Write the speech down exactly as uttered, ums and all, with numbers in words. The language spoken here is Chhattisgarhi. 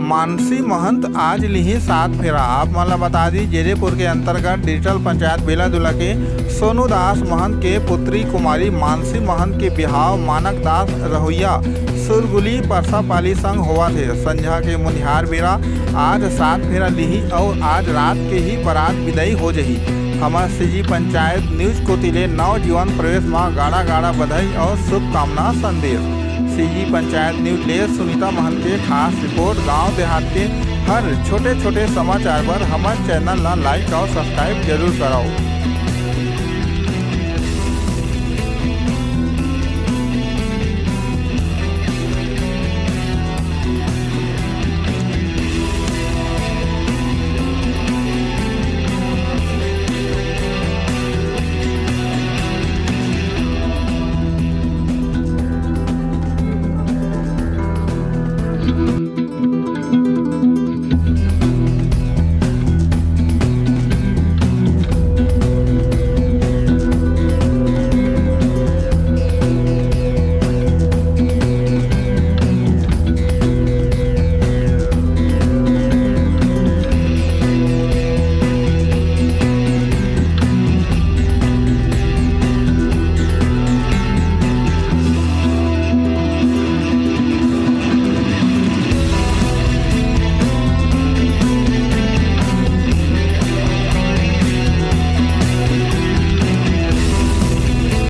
मानसी महंत आज लिही सात फेरा। आप मन ला बता दी, जेरेपुर के अंतर्गत डिजिटल पंचायत बेलादुला के सोनू दास महंत के पुत्री कुमारी मानसी महंत के बिहाव मानक दास रहोइया सुरगुली परसापाली संग होवत हे। संझा के मुनिहार बेरा आज सात फेरा लिही अउ आज रात के ही बारात विदाई हो जही। हमर सीजी पंचायत न्यूज कोति ले नवजीवन प्रवेश म गाड़ा गाड़ा बधाई अउ शुभकामना संदेश। सीजी पंचायत न्यूज ले सुनीता महंत के खास रिपोर्ट। गांव देहात के हर छोटे छोटे समाचार बर हमर चैनल ला लाइक अउ सब्सक्राइब जरूर करव।